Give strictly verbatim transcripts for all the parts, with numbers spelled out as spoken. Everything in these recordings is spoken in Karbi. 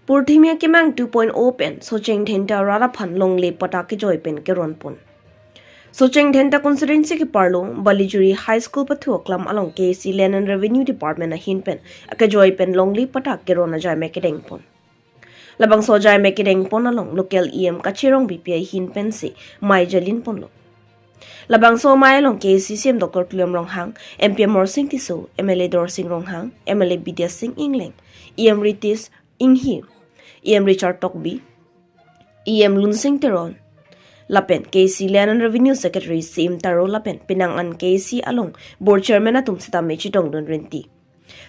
Purthimi Akemang two point oh pen Socheng Dhenta rat aphan longle patta kejoi pen keron pon. Socheng Dhenta constituency keparlo Balijuri High School pathu aklam along K A C Land and Revenue Department ahin pen akejoi pen longle patta keron ajaimek kedeng pon. Labangso ajaimek kedeng pon along local E M Kache Rongpipi ahin pensi mei jalin ponlo. Labangso amei along K A C C M Doctor Tuliram Ronghang, M P Amarsing Tisso, M L A Dorsing Ronghang, M L A Bidya Sing Engleng, E M Ritesh Enghi, E M Richard Tokbi, E M Lunsing Teron, lapen K A C Land and Revenue Secretary C M Taro lapen penang an K A C along Board Chairman atum sitame chetongdun rinti.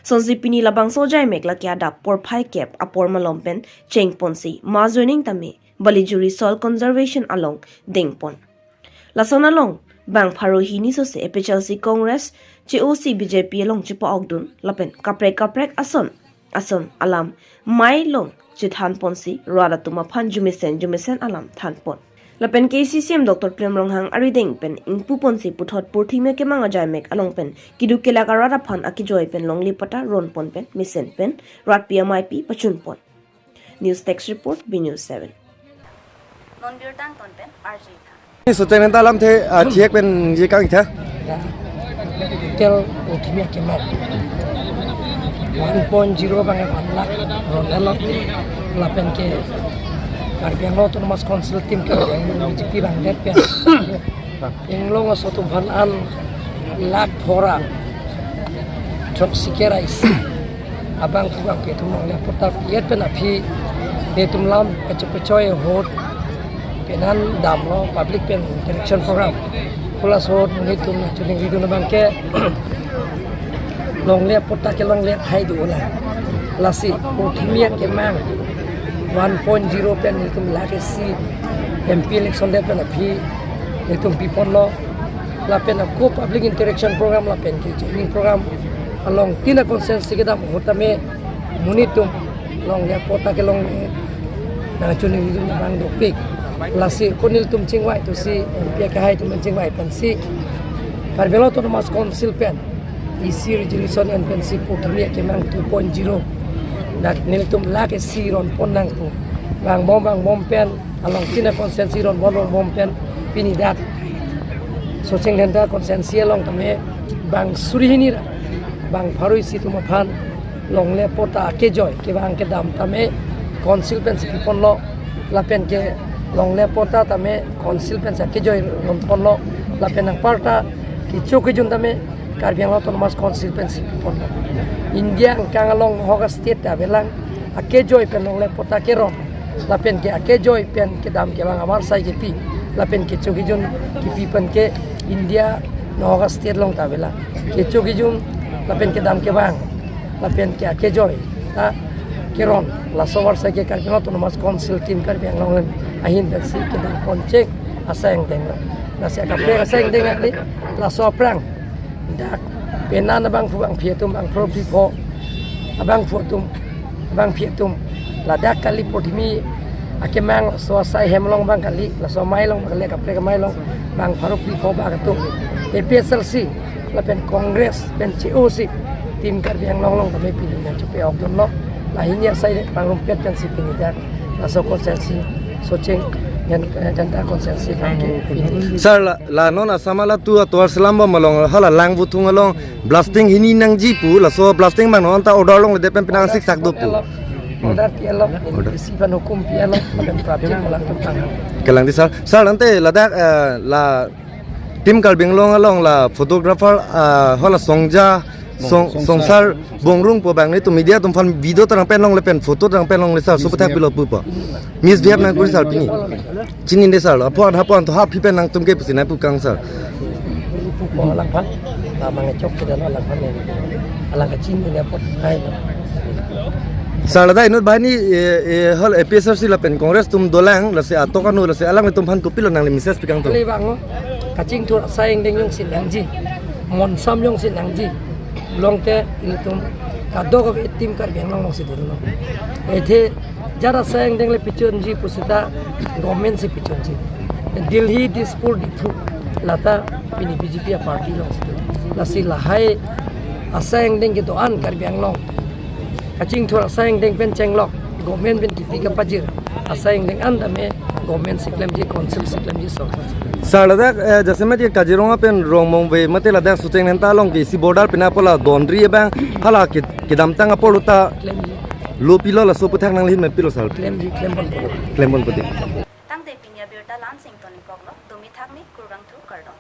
Sonsi pini labangso ajaimek lake adap porphai kep apor malom pen cheng ponsi mass joining tame Balijuri Soil Conservation along deng pon. Lason along bang pharo hini sose A P H L C Congress, C O C B J P along chepa-okdun lapen kaprek kaprek ason ason alam mei along chethan ponsi rat atum aphan jumesen jumesen alam than pon. Lapen K A C C M Doctor Tuliram Ronghang arideng pen ingpu ponsi puthot Purthimi Akemang ajaimek along pen keduk kelak arat aphan akejoi pen longle patta ron pon pen mesen pen ratpi ameipi pachun pon. News Desk Report, B News seven. Non birta angton pen R J Tha. Socheng Dhenta alamthe, ah, thiek pen je kang tha. Tel Purthimi Akemang one point zero bang one lakh ron lo. Lapen ke Karbi Anglong Autonomous Council team Karbi Anglong B J P bang det pen. Inglong aso atum aphan an lakh pharo throksi kre-isi abang phu bang ke atum longle patta pi-et pen aphi netum lam kachepachoi ahut penan damlo public pen interaction program. Pu laso ahut netum nangchiningridun abang ke longle patta ke longle thai do la. Lasi Purthimi Akemang one point zero pen netum lake isi M P election det pen aphi netum pi ponlo. Lapen ako public interaction program lapen ke joining program along tina constituency kedam ahut tame monit atum longle patta ke longle nangchiningridun abang dopik. Lasi ako nelitum chingvai tusi M P akehai atum chingvai pensi Karbi Anglong Autonomous Council pen isi resolution en pensi Purthimi Akemang two point zero dak nelitum lake isi ron pon nang pu. Vangbom vangbom pen along tina constituency ron pon vangbom pen pini dak Socheng Dhenta constituency along tame bang suri hini ra bang pharo isi atum aphan longle patta akejoi kevang kedam tame council pensi pi ponlo. Lapen ke longle patta tame council pensi akejoi ron ponlo. Lapen anparta kecho kejun tame Karbi Anglong Autonomous Council pensi pi ponlo. India angkang along hok a-state avelang akejoi pen longle patta keron. Lapen ke akejoi pen kedam kevang avarsai kepi. Lapen kecho kejun kepi pen ke India nahok a-state along ta avelang. Kecho kejun lapen kedam kevang lapen ke akejoi ta keron. Laso avarsai ke Karbi Anglong Autonomous Council team Karbi Anglong ahin pensi kedam pon cheng asai angdeng lo. Lasi akaprek asai angdeng kali laso aphrang dak penan abang phu bang phi atum bang pharo phli pho abang phu atum bang phi atum ladak kali Purthimi Akemang laso asai hem along bang kali, laso amei along bang kali, kaprek amei along bang pharo phli pho bang atum A P H L C lapen Congress pen C O C team Karbi Anglong along tame pini nangchepa-okdunlo. Lahini asai bang rumpet pensi pini dak laso constituency Socheng Dhen-, eh, Dhenta constituency bang ke pini. Sir, la, la non Assam alatu atovar selam bom along hala Langvothung along blasting hini nangji pu, laso blasting bang non ta order longledet pen penang siksak do pu. Order P L O, Order. Isi ban hukum P L O, lapen prapjin malang tentang. Kelang di sir. Sir, ante ladak, eh, la Team Karbi Anglong along la photographer, ah, hala Songja, Song, Song, Songsar Bongrung pu bang netum media atum aphan video ta nangpen longle pen photo ta nangpen longle sir, supu thak pilo pu po. Misbehave nangkuri sir pini. Chinine sir, apon, apon to hap hipen nangtum ke pusi nangpu kang sir. Pu po alang aphan, ah, mangechok ke dano alang aphan ne. Alang kachinine apot hai. Sir, ladak inut banghini, eh, eh, hal A P H L C lapen Congress atum dolang, lasi atok anu, lasi alanglitum aphan kopilo nangli message pi kang to. Kali bang, kachingthur asai angdeng jongsi nangji, monsam jongsi nangji, longte ilitum kadokave team Karbi Anglong alongsi dolo. Athe jara asai angdeng le pichunji pusita government si pichunji. Delhi, Dispur, Diphu, lata pini B J P a-party alongsi do. Lasi lahai asai angdeng kedo-an Karbi Anglong kachingthur asai angdeng pen chenglok Government pen kipi kapajir. Asai ingdeng an tame government si klemji, council si klemji, sorkar si klemji. Sir, ladak, eh, jasemet ke Kaziranga pen Rongmongve mate ladak Socheng Dhenta along ke isi border pen apot la donri abang hala ke kedamtang apor lo ta Klemji, lo pilo, laso aputhak nangli mepilo sir? Klemji, klem ponpo. Klem ponpo dei. Tangte pini abirta la-ansi ington ingkoklo, domi thakmi, kurvangthu, kardom.